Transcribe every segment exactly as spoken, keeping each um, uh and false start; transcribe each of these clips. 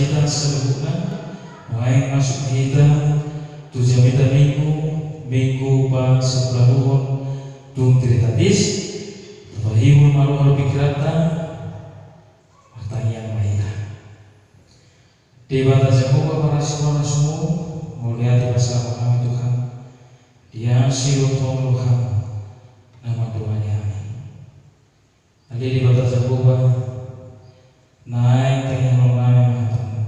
Hita saluhutna, nuaeng masuk hita tu jamita Minggu, Minggu pasampuluuhon tung Trinitatis. Tapahibul ma roha dohot pingkiranta. Martangiang ma hita. Debata Jahowa, parasi roha na sumurung, mauliate pasahat hami Tuhan, di asi dohot holong ni roham na mandongani hami. Ale Debata Jahowa, naeng tangiangnami ma hatamu.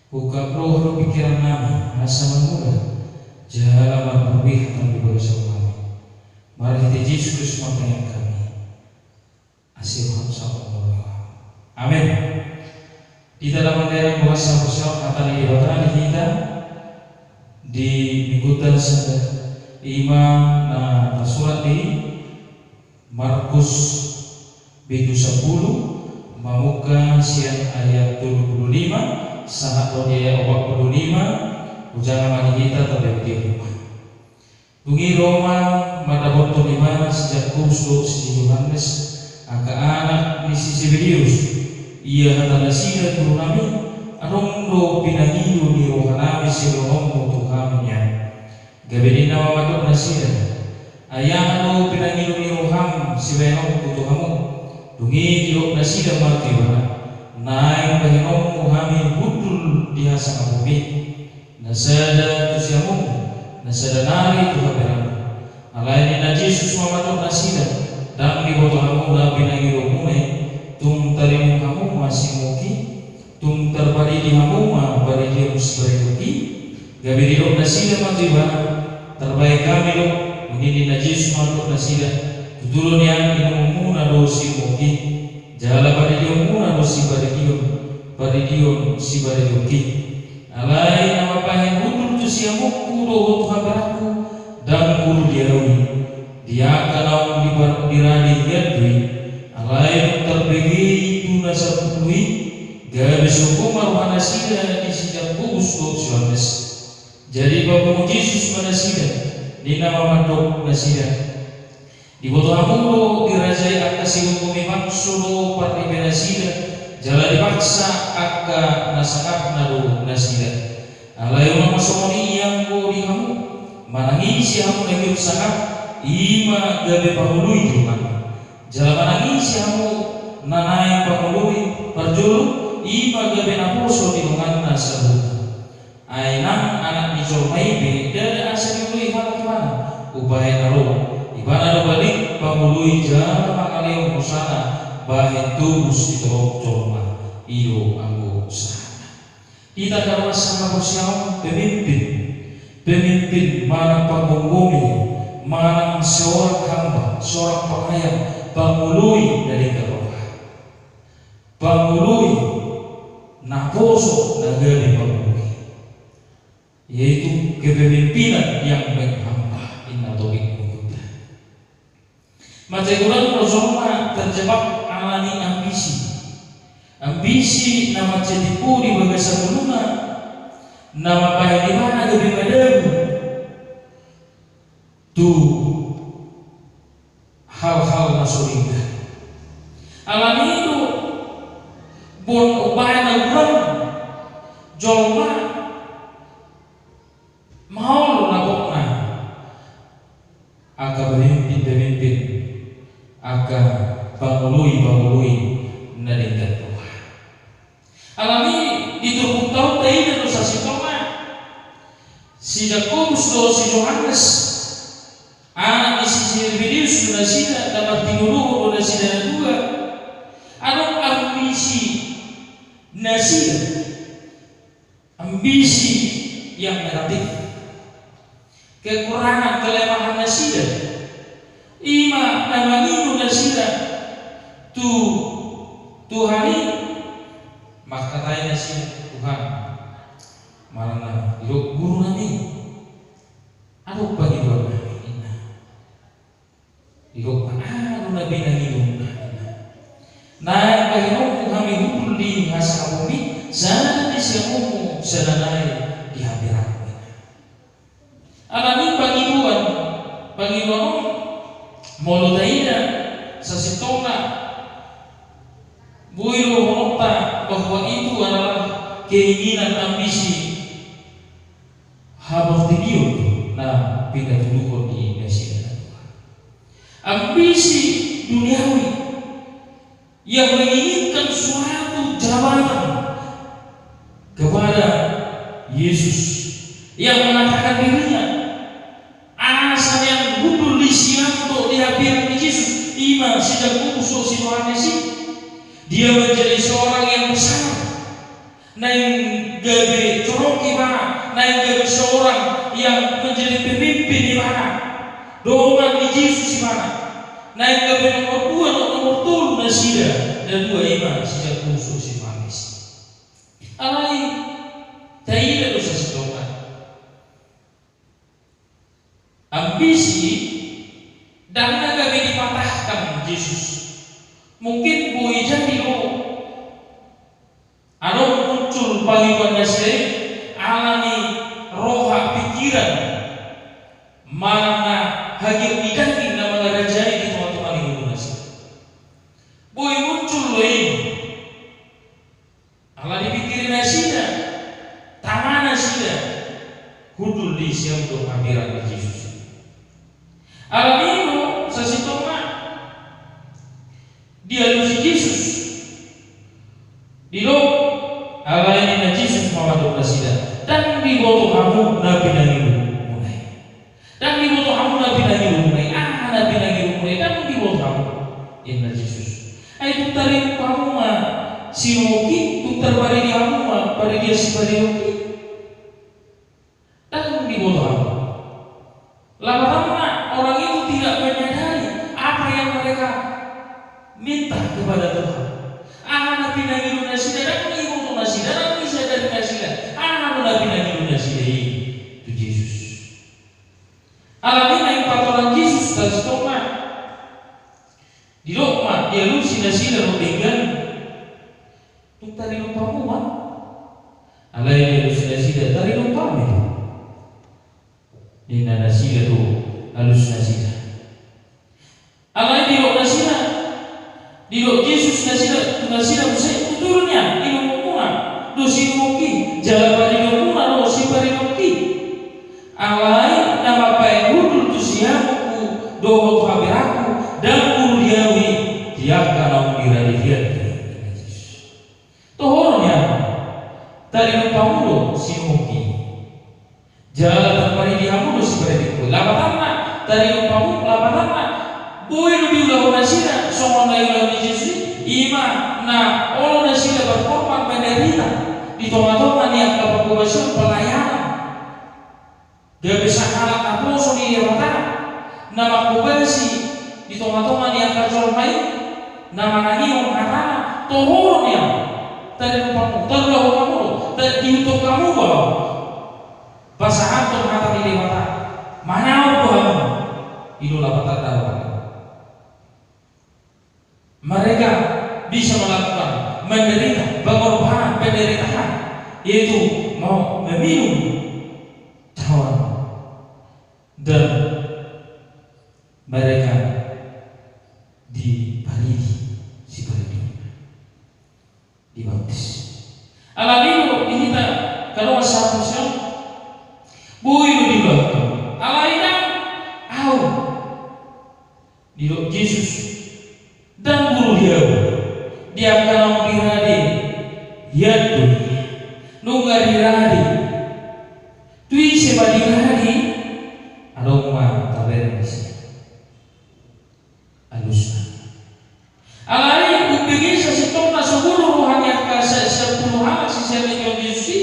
Ungkap roha dohot pingkirannami asa mangula jala marparbue hatamu di bagasan rohanami. Marhite Jesus Kristus martangiang hami. Asi roham saut ma roham. Amen. Hita na mardalan, boasa boasa hata ni Debata di hita di minggunta sada, ima na tarsurat di Markus pitu sampulu, mamungka sian ayat tolu pulu lima sahat dohot di ayat opat pulu lima. Hujanga ma di hita, tabereng di hita. Dung i ro ma mandapothon ibana si Jakobus dohot si Johannes, angka anak ni si Sebedeus. Ia hata nasida: Gurunami, adong do pinangido ni rohanami sibahenonmu tu hami nian. Gabe ninna ma mandok nasida: Ai aha do pinangido ni roham sibahenonku tu hamu? Dung i didok nasida ma tu ibana: Naeng bahenonmu hami hundul di hasangapon i. Na sada tu siamunmu, na sada nari tu haberangmu. Alai ninna Jesus ma mandok nasida: Ndang diboto hamu na pinangidomuna i? Tung tarinum hamu ma simuk i? Tung tarparidi hamu ma paridion siparidok i? Gabe didok nasida ma tu ibana: Tarbahen hami do. Dung i ninna Jesus ma mandok nasida: Tutu do nian, inumonmuna do simuk i, jala paridionmuna do siparidion, paridion siparidok i. Alai na mambahen hundul tu siamungku dohot tu haberangku, ndang guru di ahu i. Di angka naung dipar-, dirade hian do i. Alai dung tarbege i tu na sampulu i, gabe sogo ma roha nasida di si Jakobus dohot si Johannes. Jadi dipapungu Jesus ma nasida, ninna ma mandok nasida: Diboto hamu do dirajai angka sigomgomi bangso do parripe nasida, jala dipaksa angka na sangapna do nasida. Alai unang ma songon i anggo di hamu. Manang ise hamu na gok sangap, i ma gabe pangoloi di donganna. Jala manang ise hamu na naeng pangoloi parjolo, i ma gabe naposo di donganna saluhutna. Ai nang Anak ni jolma i pe ndada asa dioloi halak ibana. Umbahen na ro ibana do balik pangoloi jala mangalehon hosana bahen tobus di torop jolma. I do anggo sahatna. Hita na marhaporseaon, pemimpin, pemimpin manang panggomgomi, manang seorang hamba, seorang pelayan, pangoloi na denggan roha. Pangoloi, naposo na gabe pangoloi, yaitu kepemimpinan yang menghamba, ninna topik minggunta. Mansai godang do jolma terjebak alani ambisi. Ambisi na mansai timbo di bagasan ngoluna, na mambahen ibana gabe madabu tu hal-hal na so denggan. Alani i do, umbahen na godang jolma maol lapokna angka pemimpin-pemimpin, angka pangoloi-pangoloi na denggan roha. Alani i di turpukta on taida do sasintongna si Jakobus dohot si Johannes, anak ni si Zebedeus do nasida, na martinuruhon do nasida na dua. Adong ambisi nasida, ambisi yang negatif. Kekurangan, kelemahan nasida. I ma na mangido nasida tu Tuhan i, mangkatai nasida: Tuhan, manang na didok gurunami, adong pangidoannami, ninna. Didok ma: Aha do na pinangidomuna, ninna. Naeng bahenonmu hami hundul di hasangapon i, sada di siamunmu, sada nari di haberangmu, ninna. Alani i pangidoan, pangidoan on molo taida sasintongna, boi dohononta bahwa itu adalah keinginan, ambisi haportibion na pinatuduhon ni nasida na tua. Ambisi duniawi yang menginginkan suatu jabatan kepada Yesus, yang mengatakan dirinya asa nian hundul di sian do di habiran ni Jesus, ima si Jakobus dohot si Johannes i. Dia menjadi seorang yang besar, naeng gabe corong ibana, naeng gabe seorang yang menjadi pemimpin ibana. Dongan ni Jesus ibana, naeng gabe nomor dua dohot nomor tolu nasida, na dua ima si Jakobus dohot si Johannes. Alai taida do sasintongna, ambisi i ndang na gabe dipatahkan Jesus. Mungkin boi jadi do adong muncul pangidoan nasida i ala ni roha pikiran manang na hagiot ni daging na mangarajai di tonga-tonga ni ngolu nasida. Boi muncul do i. Ala dipikiri nasida, tama nasida hundul di sian do habiran ni Jesus. Alani i do sasintongna dialusi Jesus. Didok, alai ninna Jesus ma mandok nasida, ndang diboto hamu na pinangilumuna i. Ndang diboto hamu na pinangilumuna i, aha na pinangilumuna i, ndang diboto hamu, ninna Jesus. Ai tung tarinum hamu ma sinumok i, tung tarparidi hamu ma paridian siparidok i? Ndang diboto hamu. Lapatanna, orang itu tidak menyadari apa yang mereka minta kepada Tuhan. Aha na pinangido nasida, ndang diboto nasida, ndang disadari nasida aha do na pinangido nasida i tu Jesus. Alani i naeng patoran Jesus sasintongna. Didok ma, dialusi nasida ro denggan, tung tarinum hamu ma? Alai dialusi nasida, tarinum hami do, ninna nasida tu alus nasida. Alai didok nasida, didok Jesus nasida tu nasida muse, tutu do nian inumon muna do sinumok i, jala paridion muna do siparidok i. Alai na mambahen hundul tu siamunku dohot tu habiranku, ndang guru di ahu i, di angka naung dirade hian do i, ninna Jesus. Toho do nian, tarinum hamu do sinumok i, jala tarparidi hamu do siparidok i. Lapatanna, tarinum hamu, lapatanna, boi do diulahon nasida songon na diulahon ni Jesus i, ima na olo nasida berkorban, menderita di tonga-tonga ni angka pangkobasion, pelayanan. Gabe sahalak naposo ni Debata na mangkobasi di tonga-tonga ni angka jolma i, na manangihon hatana. Toho do nian, tarinum hamu, taulahon hamu do, ta-, diihuthon hamu do ahu pasahathon hata ni Debata. Manaon do hamu. I do lapatanna rohana. Mereka bisa melakukan menderita, pengorbanan, penderitaan, yaitu mau meminum cawan, dan mereka diparidi siparidok, dibaptis. Alani i do di hita angka dongan sahaporseaon, boi do diulahon. Alai ndang ahu, didok Jesus, ndang guru di ahu, di angka naung dirade hian do i. Nunga dirade. Tu ise ma dirade? Adong ma tabereng disi. Alusna. Alai umbege sasintongna so guru roha ni angka sa-, sampulu halak sisean ni Tuhan Jesus i,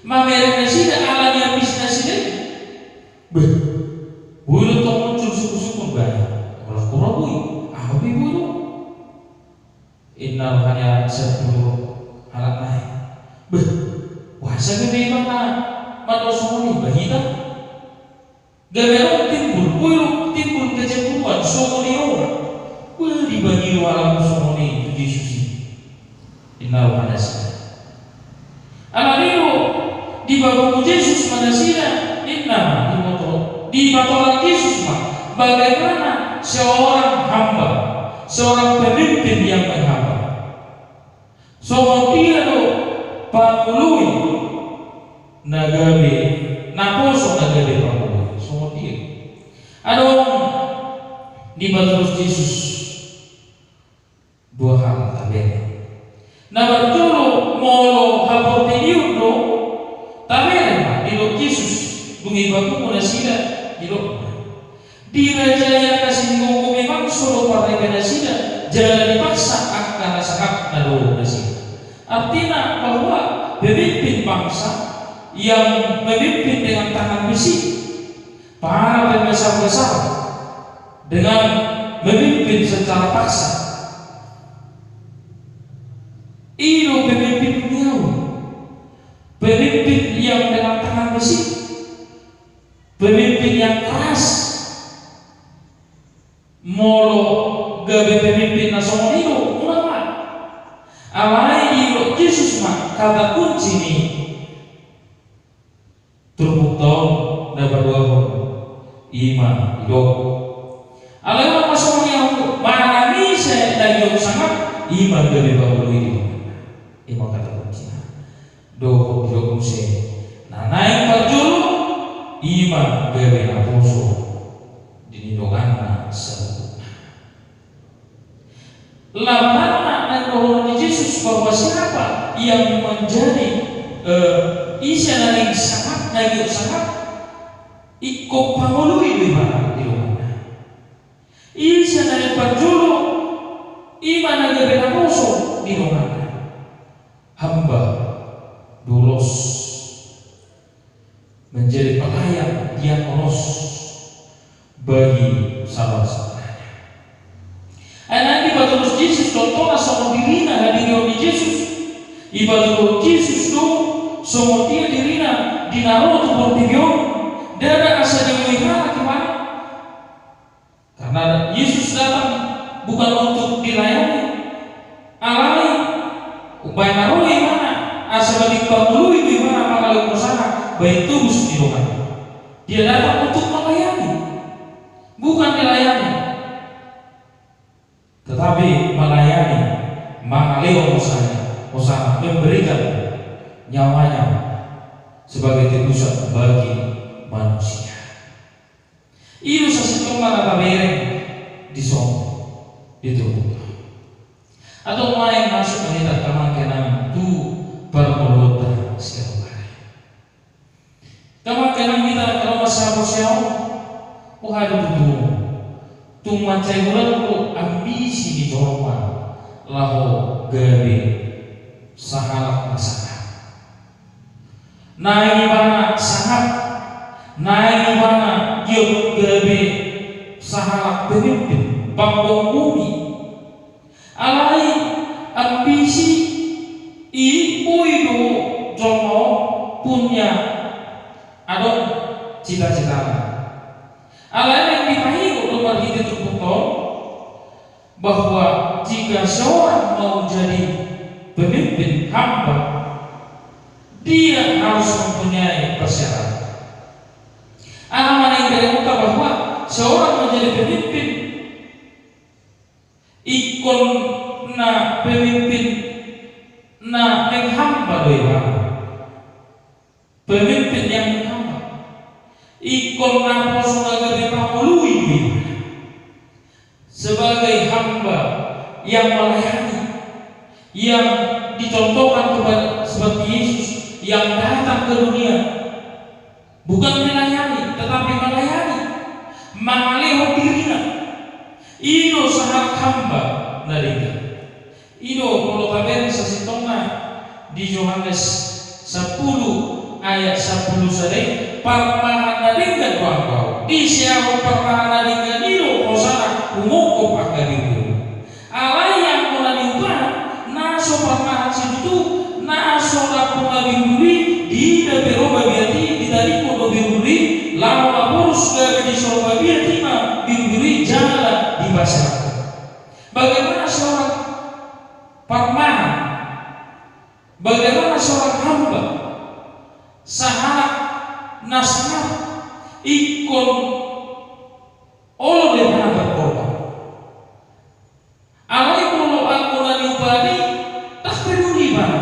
mamereng nasida ala ni ambisi nasida i. Beh, boi do tong muncul sungkun-sungkun, bah, holan hura boi, aha pe boi do, ninna roha ni angka sampulu halak na i. Beh, boasa gabe ibana mandok songon i, bah, hita? Gabe adong timbul, boi do timbul kecemburuan, songon i roha. Beh, dibagido halak songon i tu Jesus i, ninna roha nasida. Alani i do dipapungu Jesus ma nasida, ninna, diboto, dipatolang Jesus ma, bagaimana seorang hamba, seorang pemimpin yang menghamba. Songon dia do pangoloi na gabe naposo, na gabe pangoloi. Songon dia? Adong dipatudos Jesus dua hal tabereng. Na parjolo, molo haportibion do, tabereng ma didok Jesus, dung i papungu nasida, didok ma: Dirajai angka singgogo memang so do parripe nasida, jala dipaksa angka na sangap na dohot nasida. Artina bahwa pemimpin bangsa yang memimpin dengan tangan besi, para pembesar-besar dengan memimpin secara paksa. I do pemimpin duniawi, pemimpin yang dengan tangan besi, pemimpin yang keras. Molo gabe pemimpin na songon i do, unang ma. Alai didok Jesus ma kata kunci ni turpukta on na paduahon, i ma didok: Alai unang ma songon i ahu, manang ise na giot sangap, i ma gabe pangoloi di donganna. I ma kata kuncina. Dohot didok muse na naeng parjolo, i ma gabe naposo di donganna saluhutna. Lam na naeng dohonon ni Jesus bahwa siapa yang menjadi, eh, ise na naeng sangap, na giot sangap, ingkon pangoloi do ibana di donganna. Ise na naeng parjolo, i ma na gabe naposo di donganna. Hamba do ulos menjadi pelayan, diakonos bagi saudara-saudaranya. Ai naeng dipatudos Jesus contohna songon dirina, hadirihon ni Jesus. Dipatudos Jesus do songon dia dirina di na ro tu portibi on, ndada asa dioloi halak ibana. Karena Yesus datang bukan untuk dilayani. Alai umbahen na ro ibana, asa baen pangoloi do ibana, mangalehon hosana baen tobus di donganna. Dia datang untuk melayani, bukan dilayani. Tetapi melayani, mangalehon hosana, hosana, memberikan nyawanya sebagai tebusan bagi manusia. I do sasintongna na tabereng dison di turpukta. Antong naeng masuk ma hita, angka amang inang, tu parngoluonta sian on. Angka amang inang, hita angka dongan sahaporseaon, boha do tutu? Tung mansai godang do ambisi ni jolma laho gabe sahalak na sangap. Naeng ibana sangap, naeng ibana giot gabe sahalak pemimpin, panggomgomi. Alai ambisi i, boi do jolma on punya, adong cita-citana. Alai naeng dipaingot do marhite turpukta on, bahwa jika seorang mau jadi pemimpin, hamba, dia harus mempunyai persyaratan. Aha ma na ingkon diingot, bahwa seorang menjadi pemimpin, ingkon na pemimpin na menghamba do ibana. Pemimpin yang menghamba. Ingkon naposo na gabe pangoloi do ibana. Sebagai hamba yang melayani, yang dicontohkan kepada, seperti Yesus yang datang ke dunia, bukan melayani, tetapi melayani, mangalehon dirina. I do sahalak hamba na denggan. I do molo tabereng sasintongna di Johannes sampulu ayat sampulu sada i, parmahan na denggan do anggo ahu. Disi ahu parmahan na denggan i do hosana, humongkop angka birubiru. Alai anggo na niupahan, na so parmahan situtu, na so dapotan birubiru i, diida pe ro babiat i, ditadingkon do birubiru i, laho maporus gabe dison babiat i ma birubiru i jala dipaserak. Bagaimana seorang parmahan? Bagaimana seorang hamba? Sahalak na sangap ingkon olo do ibana berkorban. Alai molo anggo na niupahan i, ndang peduli ibana.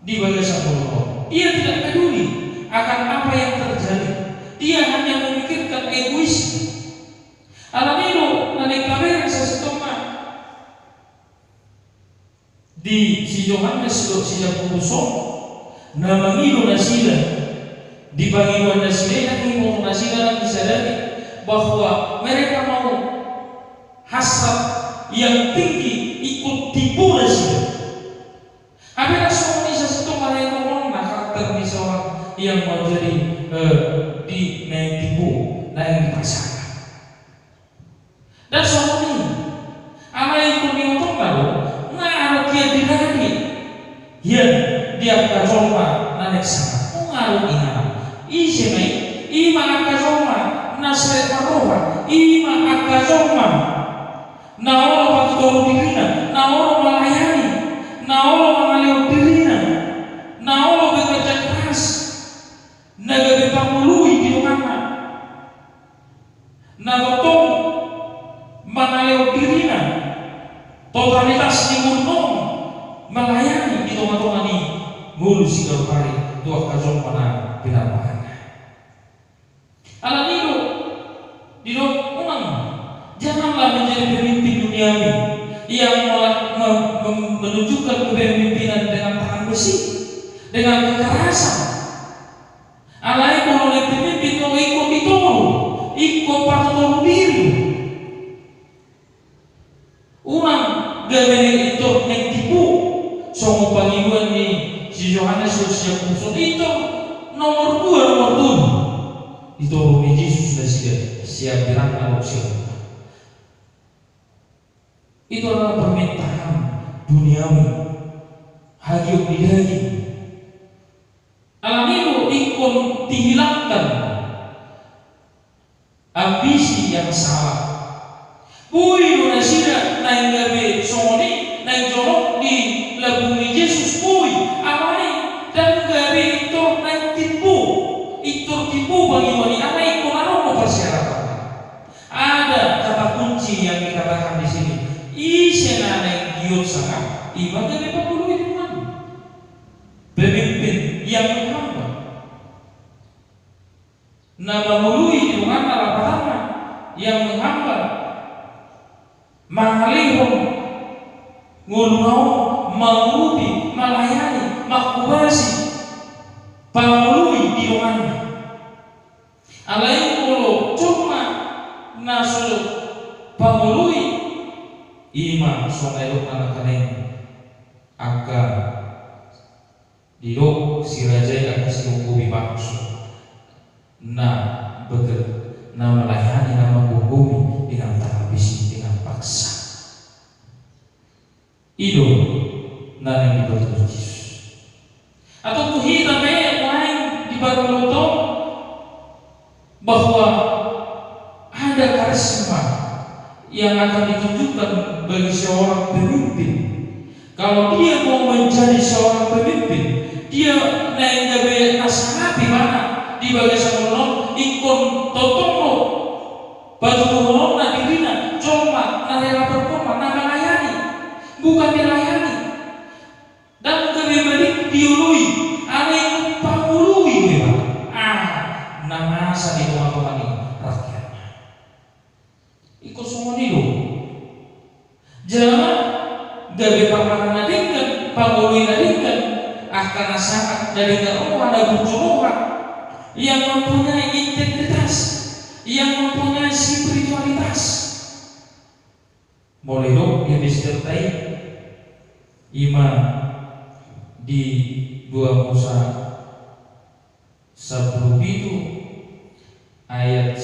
di bagasan ngoluna on. Ia tidak peduli akan apa yang terjadi. Dia hanya memikirkan egoisnya. Alani i do na naeng tabereng sasintongna di si Johannes dohot si Jakobus on, na mangido nasida, di pangidoan nasida i, na diboto nasida, na disadari bahwa mereka mau hasrat yang tinggi, ingkon timbo nasida. Hape na songon i sasintongna na ingkon na karakter ni seorang yang mau jadi, eh, di naeng timbo, naeng dipaksakan. Dan songon i, alai ingkon diboto ma do, nga adong hian di daging, hian di angka jolma na naeng sangap, nga adong inganan. Ise ma i? I ma angka jolma na serep marroha, i ma angka jolma na olo patutoru dirina, na olo malayani, na olo mangalehon dirina, na olo bekerja keras, na gabe pangoloi di donganna, na tongtong mangalehon dirina, totalitas ni ngoluna on, malayani di tongatonga ni ngolu siganup ari tu angka jolma na pinarbahanna. Alani i do didok, unang, janganlah menjadi pemimpin duniawi yang malah me-, me-, menunjukkan kepemimpinan dengan tangan besi, dengan kekerasan. Alai molo naeng pemimpin do, ingkon ditoru, ingkon patutoru diri. Unang gabe intor naeng timbo, songon pangidoan ni si Johannes dohot si Jakobus on, intor nomor dua, nomor tolu. Ditoru ni Jesus nasida sian birangna dohot sian. Itu adalah permintaan duniawi, hagiot ni daging. Alani i do ingkon dihilangkan ambisi yang salah. Boi do nasida naeng gabe songon i, naeng jonok di lambung ni Jesus, boi. Alai ndang gabe intor naeng timbo, intor timbo pangidoan i, alai ingkon adong do persyaratan. Ada kata kunci yang dikatakan di sini. Ise na naeng giot sangap, i ma gabe pangoloi di donganna. Pemimpin yang menghamba. Na mangoloi di donganna, lapatanna, yang menghamba, mangalehon ngoluna on, mangurupi, malayani, manghobasi, pangoloi di donganna. Alai molo jolma na so pangoloi, i ma songon na didok na nangkaning angka didok si raja i, angka sigomgomi bangso, na beker-, na melayani, na manggogomi dengan tangan besi, dengan paksa. I do na naeng dipatuduhon Jesus. Atau tu hita pe naeng diparrohahon bahwa ada karisma yang akan ditunjukkan bagi seorang pemimpin. Kalau dia mau menjadi seorang pemimpin, dia naeng gabe na sangap ibana di bagasan ngoluna on, ingkon tongtong do patuduhononna dirina jolma na rela berkorban, na melayani, bukan dilayani. Ndang gabe malik dioloi, alai ingkon pangoloi do ibana. Ah, na masa di tongatonga ni rakyatna. Ingkon songon i do. Jala gabe parmahan na denggan, pangoloi na denggan, angka na sangap, na denggan roha, na burju roha, yang mempunyai integritas, yang mempunyai spiritualitas. Molo didok di epistelta i, i ma di dua Musa sampulu pitu ayat,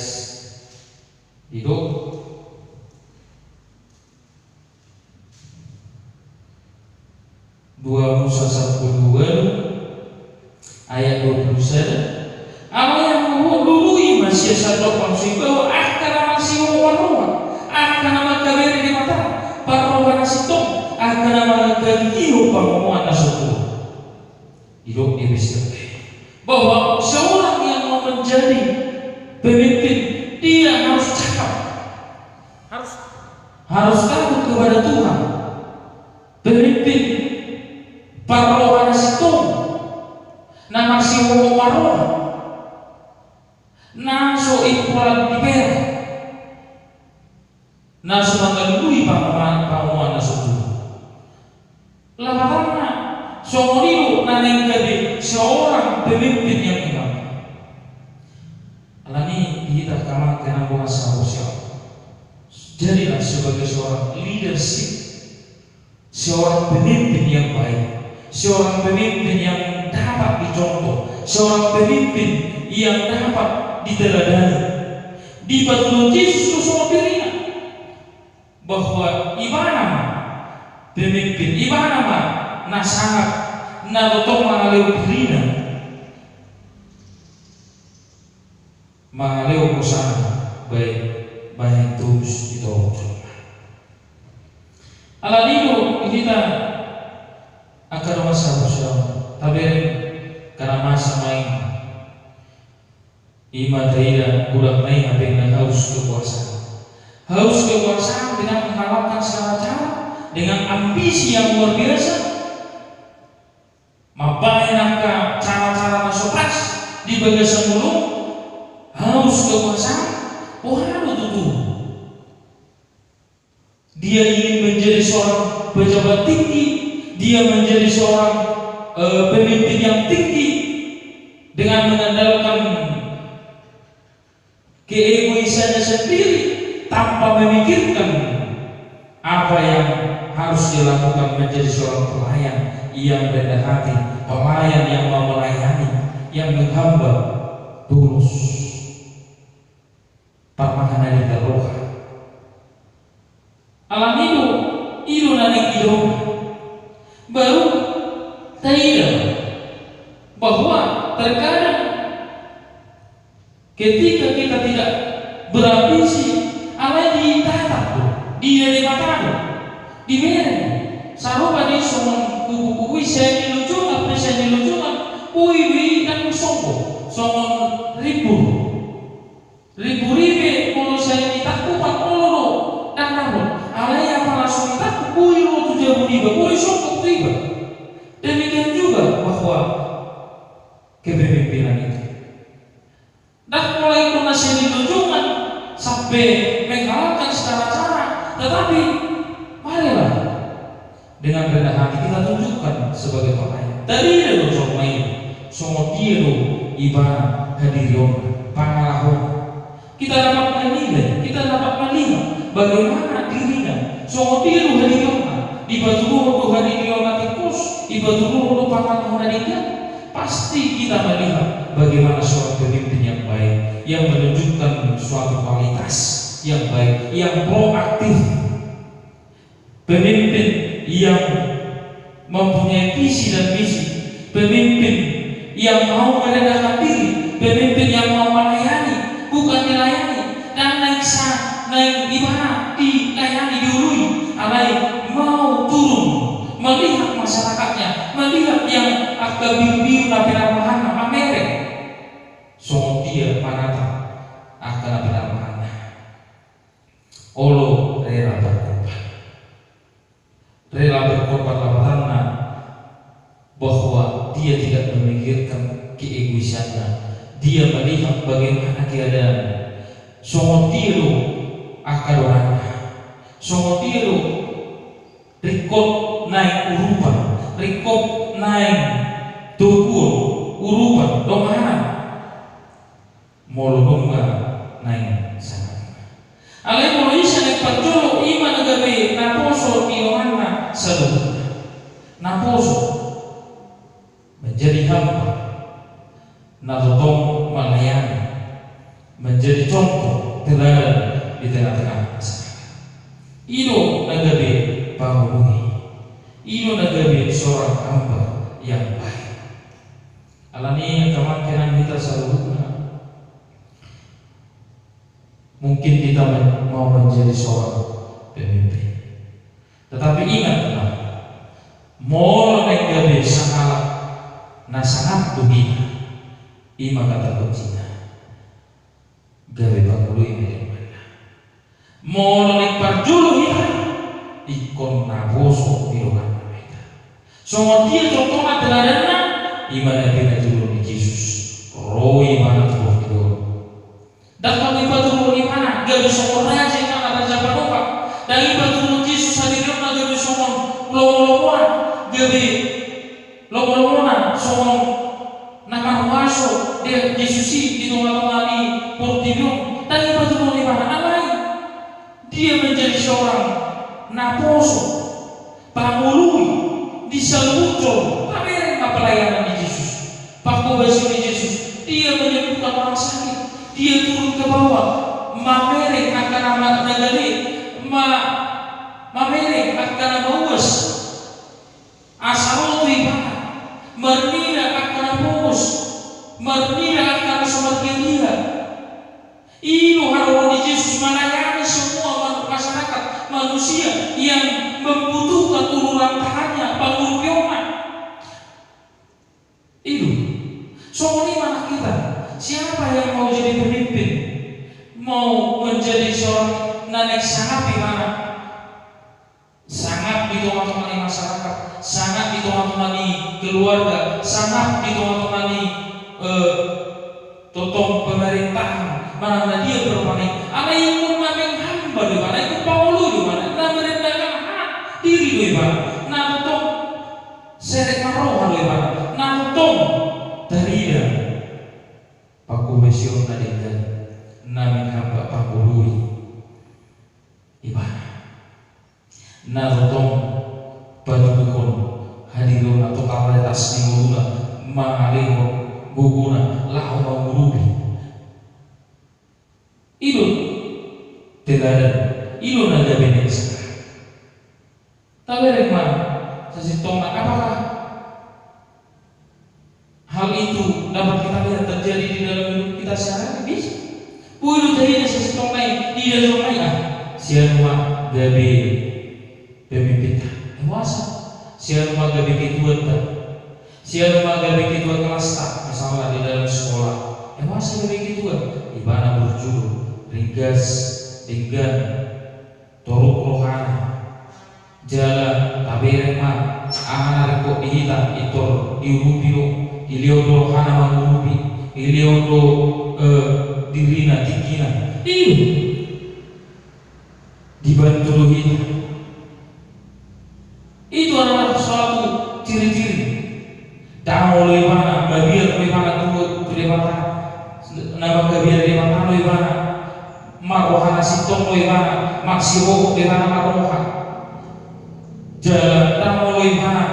didok, dua Musa sampulu ualu ayat dua pulu sada. Alai hamu, lului ma sian sandok bangso i bahwa angka na marsihohot roha, angka na manghabere Debata, parroha na sintong, angka na manggigihon pangomoan na so tutu. Didok di epistelta i bahwa seorang yang mau menjadi pemimpin, dia harus cakap, harus, harus takut kepada Tuhan. Pemimpin parroha na sintong, so marroha, na so impolan di perak, na so mangalului pangomoan, pangomoan na so tubu. Lapatanna, songon i do na naeng gabe seorang pemimpin yang mengampuni. Alani i, di hita angka amang inang dongan sahaporseaon, jadilah sebagai seorang leadership, seorang pemimpin yang baik, seorang pemimpin yang dapat dicontoh, seorang pemimpin yang dapat diteladani. Dipatuduhon Jesus do songon dirina, bahwa ibana ma pemimpin, ibana ma na sangap, na tongtong mangalehon dirina, mangalehon hosana bahen, bahen tobus di torop jolma. Alani i do di hita angka dongan sahaporseaon, tabereng angka na masa ma i. I ma taida godang na i hape na haus kekuasaan. Haus kekuasaan dengan menghalalkan segala cara, dengan ambisi yang luar biasa, mambahen angka cara-cara na so pas di bagasan ngolu, haus kekuasaan, boha do tutu? Dia ingin menjadi seorang pejabat tinggi, dia menjadi seorang, eh, pemimpin yang tinggi dengan mengandalkan keegoisannya sendiri tanpa memikirkan apa yang harus dilakukan menjadi seorang pelayan yang rendah hati, pelayan yang mau melayani, yang menghamba tulus. Parmahan na di roha. Alani i do, i do na naeng didok. Baru taida bahwa terkadang ketika kita tidak berambisi, alai ditatap do, diida Debata do, dibereng. Sarupa di songon kubu-kubu i, sian ni lojongan pe sian ni lojongan, boi do i ndang sombong, songon rimbur. Rimbur i pe molo sian ni tangkupan olo do, ndang dapot. Alai apala so ditangkup, boi ro tu jabu niba, boi sombong tu iba. Demikian juga bahwa kepemimpinan itu. Ndang pola ingkon na sian ni lojongan sampe menghalalkan segala cara, tetapi marilah dengan rendah hati kita tunjukkan sebagai pelayan. Taida do jolma i songon dia do ibana hadirionna, pangalahona. Kita dapat menilai, kita dapat melihat bagaimana dirina, songon dia do hadirionna, dipatuduhon do hadirionna tingkos, dipatuduhon do pangalahona denggan. Pasti kita melihat bagaimana seorang pemimpin yang baik, yang menunjukkan suatu kualitas yang baik, yang proaktif. Pemimpin yang mempunyai visi dan misi, pemimpin yang mau merendahkan diri, pemimpin yang mau melayani, bukan dilayani. Ndang naeng sa, naeng ibana dilayani, dioloi, alai mau turun, melihat masyarakatnya, melihat yang angka birubiru na pinarmahanna, mamereng. Songon dia manatap angka na pinarmahanna. Olo rela berkorban. Rela berkorban lapatanna bahwa dia tidak memikirkan keegoisannya. Dia melihat bagaimana keadaan. Songon dia do angka donganna. Songon dia do ringkot naeng urupan, ringkot naeng toguon, urupan, donganan. Molo nunga naeng sangap. Alai molo ise naeng parjolo, i ma na gabe naposo ni donganna saluhutna. Naposo. Menjadi hamba. Na tongtong melayani. Menjadi contoh teladan di tengah-tengah masyarakat. I do na gabe pangoloi. I do na gabe seorang hamba yang baik. Alani i angka amang inang hita saluhutna, mungkin kita men-, mau menjadi seorang pemimpin. Tetapi ingatlah, molo naeng gabe sahalak na sangap tu hita, i ma kata kuncina. Gabe pangoloi ma i donganna. Molo naeng parjolo hita, ingkon naposo i donganna ma hita. Songon dia contohna teladanna, Ima na pinatuduhon ni Jesus, ro ibana tu portibi on. Ndang tong dipatuduhon ibana gabe songon raja ibana, raja panuka. Ndang dipatuduhon Jesus sadirionna gabe songon lomolomona, gabe lomolomona songon na marhuaso, de, Jesus i di tongatonga ni portibi on. Ndang dipatuduhon ibana, alai dia menjadi seorang naposo, pangoloi di saluhut jolma. Tabereng ma pelayanan ni Jesus, panghobasion ni Jesus. Dia menyembuhkan orang sakit, dia turun ke bawah, mamereng angka na ma-, na gale, ma-, mamereng angka na mauas asa ro tu ibana, marnida angka na pogos, marnida angka na so mardiadia. I do haroro ni Jesus melayani semua ma-, masyarakat, manusia yang membutuhkan uluran tangannya, pangurupionna. I do. Songon i ma nang hita. Siapa yang mau jadi pemimpin, mau menjadi seorang na naeng sangap ibana, sangap di tongatonga ni masyarakat, sangap di tongatonga ni keluarga, sangap di tongatonga ni, eh, tongtong pemerintahan, manang na dia pe rupani. Alai ingkon na naeng hamba do ibana, ingkon pangoloi do ibana, na merendahkan ha-, diri do ibana, na tongtong serep marroha do ibana, na tongtong tarida panghobasion na denggan, na naeng hamba, pangoloi ibana. Na tongtong patuduhon hadirionna, totalitas ni ngoluna, mangalehon gogona laho mangurupi. I do teladan, i do na gabe naeng sangap. Tabereng ma sasintongna, apakah hal itu dapat kita lihat terjadi di dalam hidup kita sehari-hari? Bisa. Boi do tarida sasintongna i di dalan on, ah, sian ma gabe pemimpinta, eh, boasa? Sian ma gabe ketuanta, sian ma gabe ketua kelasta, misalna di dalam sekolah, eh, boasa gabe ketua? Ibana burju do, ringgas, denggan, torop rohana. Jala tabereng ma, aha na ringkot di hita, pintor diurupi do, dilehon do rohana mangurupi, dilehon do, eh, dirina, tinggina. I do. Dibantu do hita. Itu adalah suatu ciri-ciri. Dang olo ibana, mabiar do ibana tu, tu Debata. Na manggabean Debata do ibana. Marroha na sintong do ibana, marsihohot do ibana marroha. Jala dang olo ibana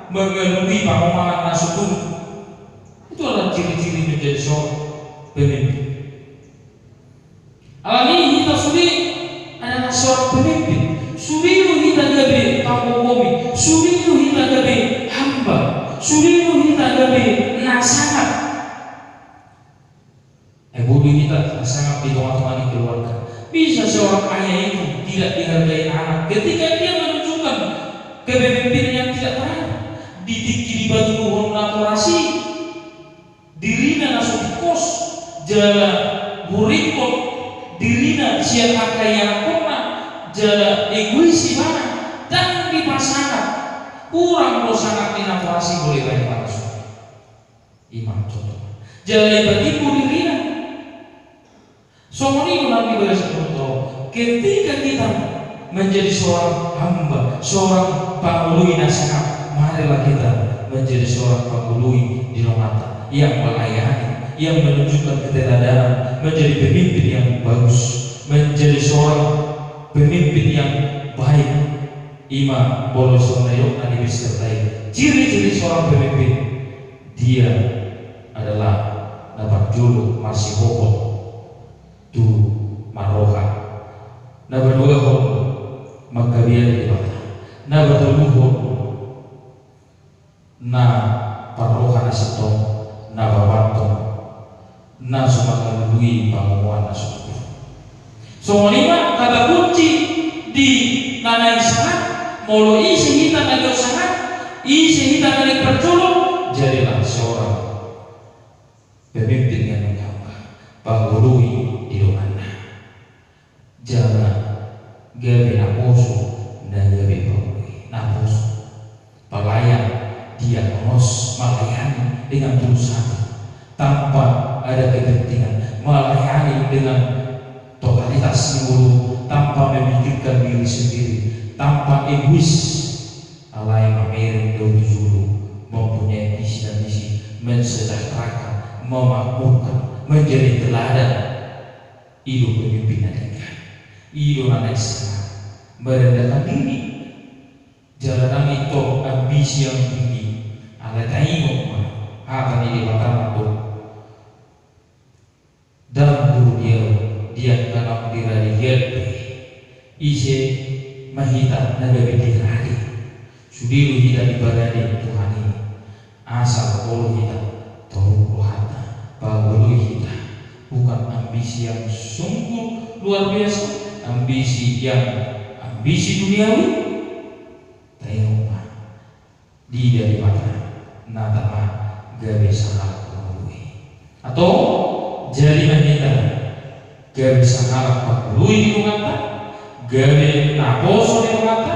mangalului pangomoan na so tubu. Itu adalah ciri-ciri menjadi seorang pemimpin. Alani hita sude adalah seorang pemimpin. Sude do hita gabe panghohomi, sude do hita gabe hamba, sude do hita gabe na sangap. Eh, boi do hita na sangap di tongatonga ni keluarga. Bisa seorang ayah itu tidak dihargai anak ketika dia menunjukkan kepemimpinan yang tidak terarah. Di tingki dipatuduhon natorasna dirina na so tingkos, jala huringkot dirina sian angka ianakhonna, jala egois ibana, dang dipasangap. Hurang do sangap ni natorasna molo dibaen ibana songon i. I ma contohna. Jala dipatimbo dirina. Songon i do nang di bagasan portibi on. Ketika kita menjadi seorang hamba, seorang pangoloi na sangap, marilah kita menjadi seorang pangoloi di tongata, yang melayani, yang menunjukkan keteladanan, menjadi pemimpin yang bagus, menjadi seorang pemimpin yang baik. I ma molo songon na nidok na di epistel i, ciri-ciri seorang pemimpin, dia adalah na parjolo marsihohot tu marroha. Na paduahon manggabean Debata. Na patoluhon na parroha na sintong, na paopathon na so mangalului pangomoan na so tubu. Songon i ma kata kunci di na naeng sangap, molo ise hita na gabe sangap, ise hita na naeng parjolo, jadilah seorang pemimpin yang menghamba, pangoloi di donganna. Jala gabe naposo, na gabe pangoloi, naposo. Pelayan, diakonos, melayani, dengan tulus hati, tanpa ada kepentingan, melayani dengan totalitas ni ngolu, tanpa memikirkan diri sendiri, tanpa egois. Alai mamereng do tu jolo, mempunyai visi dan misi, mensejahterakan, memakmurkan, menjadi teladan. I do pemimpin na denggan. I do na naeng sangap, merendahkan diri. Jala ndang intor ambisi yang tinggi. Alai taingot ma hata ni Debata mandok, ndang guru di ahu, di angka naung dirade hian pe. Ise ma hita na gabe dirade? Sude do hita diparade Tuhan i. Asal olo hita torop rohanta, pangoloi hita. Bukan ambisi yang sungguh luar biasa, ambisi yang, ambisi duniawi. Taingot ma, di Debata na tama gabe sahalak pangoloi. Atau jadi ma hita gabe sahalak pangoloi di donganta, gabe naposo di donganta,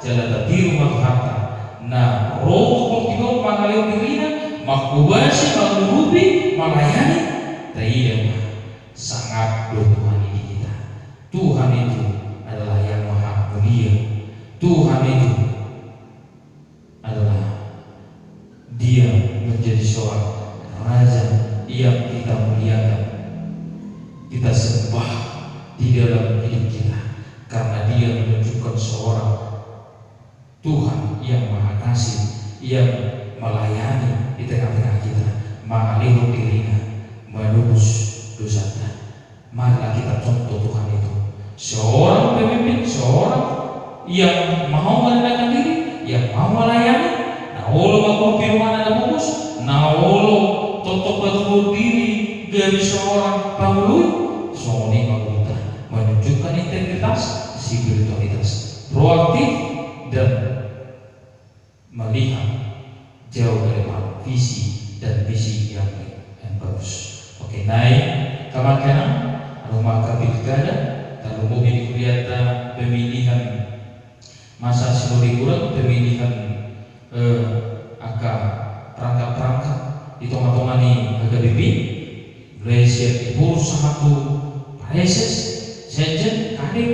jala tatiru ma Tuhanta na ro tu portibi on mangalehon dirina, manghobasi, mangurupi, malayani. Taida ma, sangap do Tuhan i di hita. Tuhan itu adalah yang maha mulia. Tuhan itu adalah Dia menjadi seorang Raja yang kita muliakan, kita sembah di dalam hidup kita, karena Dia menunjukkan seorang Tuhan yang maha kasih, yang melayani di tengah-tengah kita, mangalehon dirina, menebus dosanta. Marilah kita contoh Tuhan itu. Seorang pemimpin, seorang yang mau merendahkan diri, yang mau melayani, na olo mangurupi donganna na pogos, na olo tongtong patuduhon diri gabe seorang pangoloi, songon i ma guruta, menunjukkan integritas, spiritualitas, proaktif, dan melihat jauh ke depan, visi dan misi yang, yang bagus. Oke, naeng, amang inang, ro ma angka pilkada, tarlumobi di kuliahta pemilihan masa siloriburan, pemilihan, eh, angka perangkat-perangkat di tonga-tonga ni H K B P, mulai sian Diporus sahat tu Praeses, Sekjen, Kadek,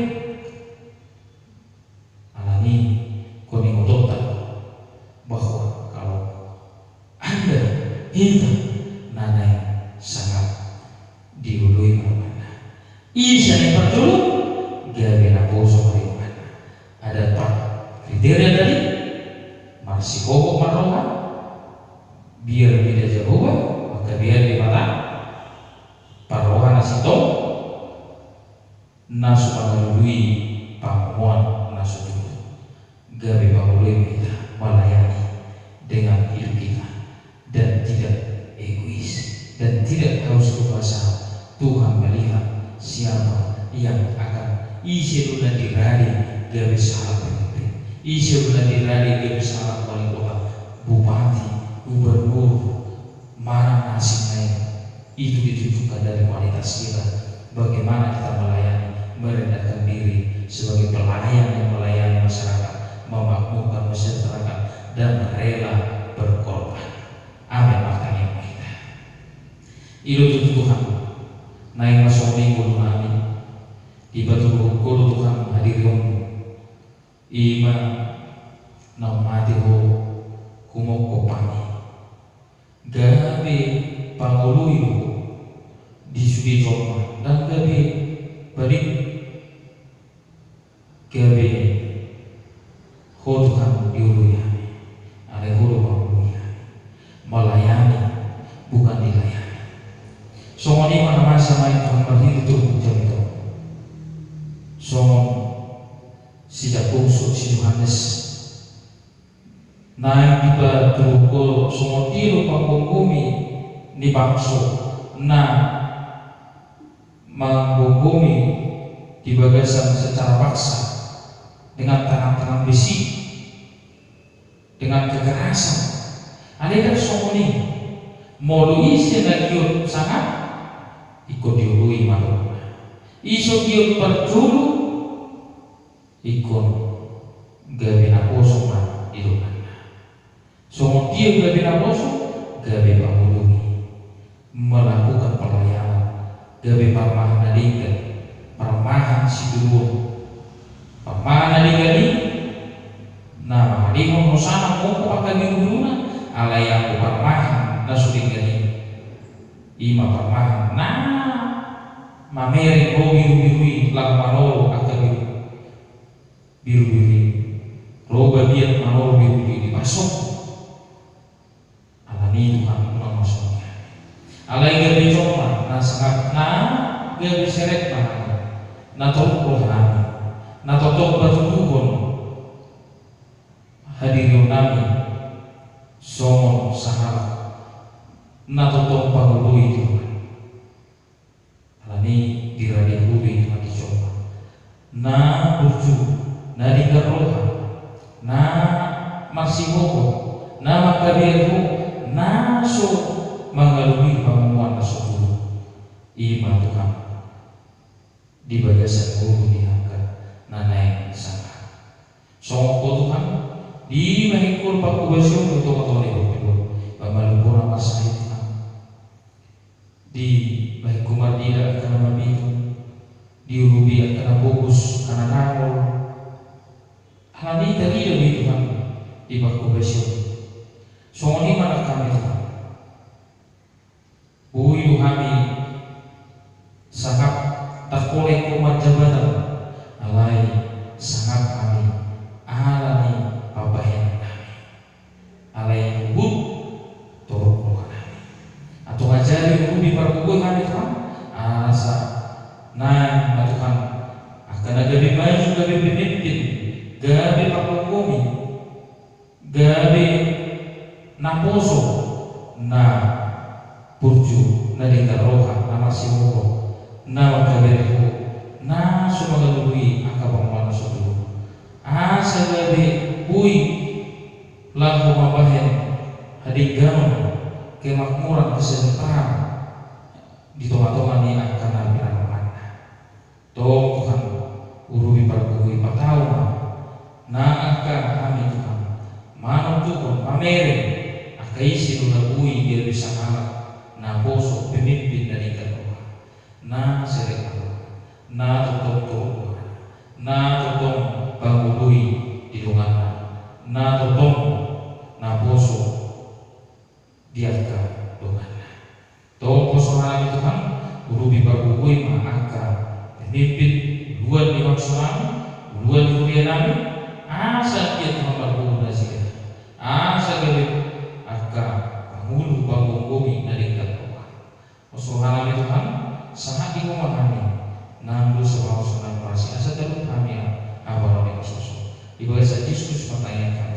Alani i, ingkon ingotonta bahwa kalau anda, hita, na naeng sangap, dioloi ma donganna. Ise naeng parjolo, gabe naposo ma di donganna. Ada empat kriteria tadi, marsihohot marroha, biar bida Jahowa, maka biar Debata, parroha na sintong, na so mangalului pangomoan na so tutu, gabe pangoloi ma hita melayani dengan hidup kita, dan tidak egois, dan tidak haus kekuasaan. Tuhan melihat siapa yang akan, ise do na dirade gabe sahalak pemimpin, ise do na dirade gabe sahalak wali kota, bupati, gubernur, manang na asing lain. Itu ditunjukkan dari kualitas kita, bagaimana kita melayani, merendahkan diri sebagai pelayan yang melayani masyarakat, memakmurkan, mensejahterakan, dan rela berkorban. Amin. Martangiang ma hita. I do tutu Tuhan, naeng ma songon i ngolunami, dipatuduhon Ho do Tuhan hadirionMu. I ma naung mate Ho humophop hami. Gabe pangoloi do Ho di sude jolma, ndang gabe paling, gabe Ho Tuhan dioloi hami, alai Ho do mangoloi hami. Melayani, bukan dilayani. Songon i ma na masa ma i Tuhan marhite turpuk jamita on. Songon si Jakobus dohot si Johannes. Naeng dipatuduhon Ho songon dia do panggomgomi ni bangso na manggomgomi di bagasan secara paksa dengan tangan-tangan besi, dengan kekerasan. Alai ndang songon i. Molo ise na giot sangap, ingkon dioloi ma donganna. Ise giot parjolo, ingkon gabe naposo ma di donganna. Songon dia gabe naposo, gabe gabe parmahan na denggan, parmahan situbuon. Parmahan na denggan i na mangalehon hosana mangungkap angka birubiruna, alai anggo parmahan na so denggan i, i ma parmahan na mamereng ro birubiru i laho manoro angka biru, birubiru i. Ro babiat manoro birubiru i, dipasok. Alani i Tuhan, unang ma songon i. Alai gabe jolma na sangap, na gabe serep ma hami, na toruk roha nami, na tongtong patuduhon hadirion nami songon sahalak, na tongtong pangoloi Tuhan. Alani i dirade Ho do i Tuhan di jolma na burju, na denggan roha, na marsihohot, na mangkabiari Ho, na so mangalului pangomoan na so tutu. I ma Tuhan di bagasan ngolu ni angka na naeng sangap. Songon Ho Tuhan, dibahen Ho do panghobasion di tongatonga ni portibi on. Pamalum Ho na marsahit Tuhan, dibahen Ho mardila angka na maminum, diurupi angka na pogos, angka na nangol. Alani i tarida do i Tuhan di panghobasion. Songon i ma nang hami Tuhan. Boi do hami sangap, ndang pola ingkon marjabatan, alai sangap hami ala ni pambahenan nami. Alai huhut toruk roha nami. Antong ajari, urupi, pargogoi hami Tuhan, asa naeng ma Tuhan angka na gabe maju, gabe pemimpin, gabe pargogoi, gabe naposo, na burju, na denggan roha, na marsihohot, na mangkabiari Ho, na so mangalului angka pangomoan na so tutu. Asa gabe boi laho mambahen hadengganon, kemakmuran, kesejahteraan di tongatonga ni angka na pinarrohana. Tong Tuhan, urupi, pargogoi, patau ma nang angka hami Tuhan, manontuhon, mamereng angka ise do na boi gabe sahalak naposo, pemimpin na denggan roha, na serep roha, na tongtong toruk roha, na tongtong pangoloi di donganna, na tongtong naposo di angka donganna. Tong poso hami Tuhan, urupi, pargogoi ma angka pemimpin, uluan ni bangso nami, uluan ni huria nami, asa anggiat Tuhan marguru nasida, asa gabe angka pangulu, panggomgomi na denggan roha. Poso hami Tuhan, sahat di Ho ma hami, nang do so bangso nami marasi, asa talup hami habaron ni hosohoso. Di bagasan Jesus Kristus martangiang hami.